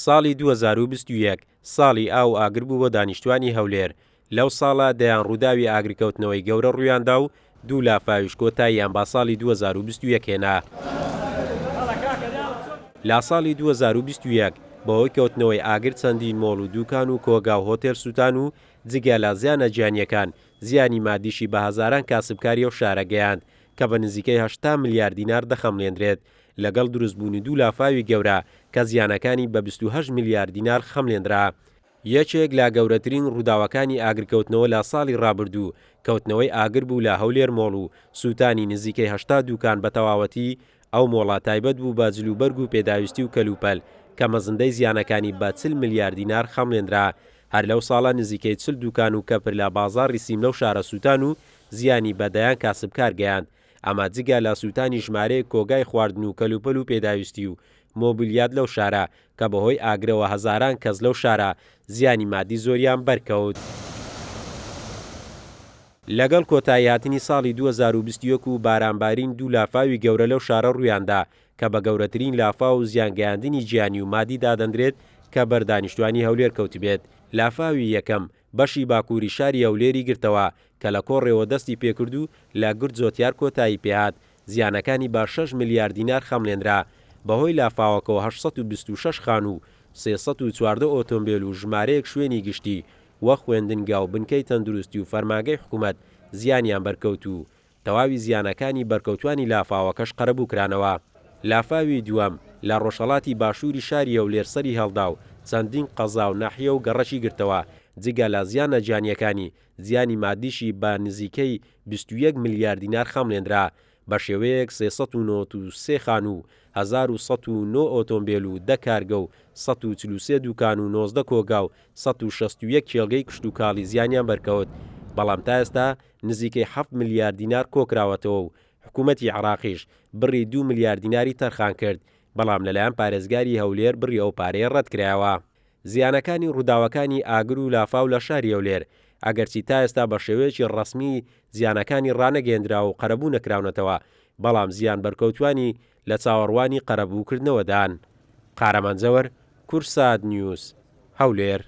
ساڵی 2021 ساڵی ئاو و ئاگر بوو بۆ دانیشتوانی هەولێر، لەو ساڵە دەیان ڕووداوی ئاگرکەوتنەوەی گەورە ڕوویاندا و دوو لافاویش کۆتاییان با ساڵی 2021 هێنا. لە ساڵی 2021 بەهۆی کەوتنەوەی ئاگر چەندین مۆڵ و دوکان و کۆگا و هۆتێل سووتان و جگە لە زیانە گیانییەکان، زیانی مادیشی بە هەزاران کاسبکاری ئەو شارە گەیاند کە بە نزیکەی 80 ملیار دینار دەخەمڵێندرێت، لەگەڵ دروستبوونی دوو لافاوی گەورە کە زیانەکانی بە 28 ملیار دینار خەمڵێندرا. یەکێک لە گەورەترین ڕووداوەکانی ئاگرکەوتنەوە لە ساڵی ڕابردوو، کەوتنەوەی ئاگر بوو لە هەولێر مۆڵ و سووتانی نزیکەی 80 دووکان بە تەواوەتی، ئەو مۆڵە تایبەت بوو بە جلوبەرگ و پێداویستی و کەلوپەل کە مەزندەی زیانەکانی بە 40 ملیار دینار خەمڵێندرا. هەر لەو ساڵە نزیکەی 40 دووکان و کەپر لە بازاڕی سیم لەو شارە سووتان و زیانی بە دەیان کاسبکار گەیاند، ئەمە جگە لە سووتانی ژمارەیەک کۆگای خواردن و کەلوپەل و پێداویستی و مۆبیلیات لەو شارە، کە بەهۆی ئاگرەوە هەزاران کەس لەو شارە زیانی مادی زۆریان بەرکەوت. لەگەڵ کۆتاییهاتنی ساڵی 2021 و بارانبارین دوو لافاوی گەورە لەو شارە ڕوویاندا کە بە گەورەترین لافاو و زیانگەیاندنی گیانی و مادی دادەندرێت کە بەر دانیشتوانی هەولێر کەوتبێت. لافاوی یەکەم بەشی باکووری شاری هەولێری گرتەوە کە لە کۆڕێوە دەستی پێکرد و لە گرد جۆتیار کۆتایی پێهات، زیانەکانی بە شەش ملیار دینار خەمڵێنرا. بەهۆی لافاوەکەوە 826 خانوو و 314 ئۆتۆمبێل و ژمارەیەک شوێنی گشتی وەک خوێندنگا و بنکەی تەندروستی و فەرمانگەی حکومەت زیانیان بەرکەوت و تەواوی زیانەکانی بەرکەوتوانی لافاوەکەش قەرەبوو کرانەوە. لافاوی دووەم لە ڕۆژهەڵاتی باشووری شاری هەولێر سەری هەڵدا و چەندین قەزا و ناحیە و گەڕەکی گرتەوە، جگە لە زیانە گیانییەکانی، زیانی مادیشی بە نزیکەی 21 ملیار دینار خەمڵێنرا، بە شێوەیەک 393 خانوو و 1109 ئۆتۆمبێل و دە کارگە و 143 دوکان و 19 کۆگا و 161 کێڵگەی کشتوکاڵی زیانیان بەرکەوت، بەڵام تا ئێستا نزیکەی حەفت ملیار دینار کۆکراوەتەوە و حکومەتی عێراقیش بڕی دوو ملیار دیناری تەرخانکرد، بەڵام لەلایەن پارێزگاری هەولێر بڕی ئەو پارەیە ڕەتکرایەوە. زیانەکانی ڕووداوەکانی ئاگر و لافاو لە شاری هەولێر، ئەگەرچی تا ئێستا بە شێوەیەکی ڕەسمی زیانەکانی ڕانەگەیەندراوە و قەرەبوو نەکراونەتەوە، بەڵام زیان بەرکەوتوانی لە چاوەڕوانی قەرەبووکردنەوەدان. قارەمان جەوەر، کوردسات نیوز، هەولێر.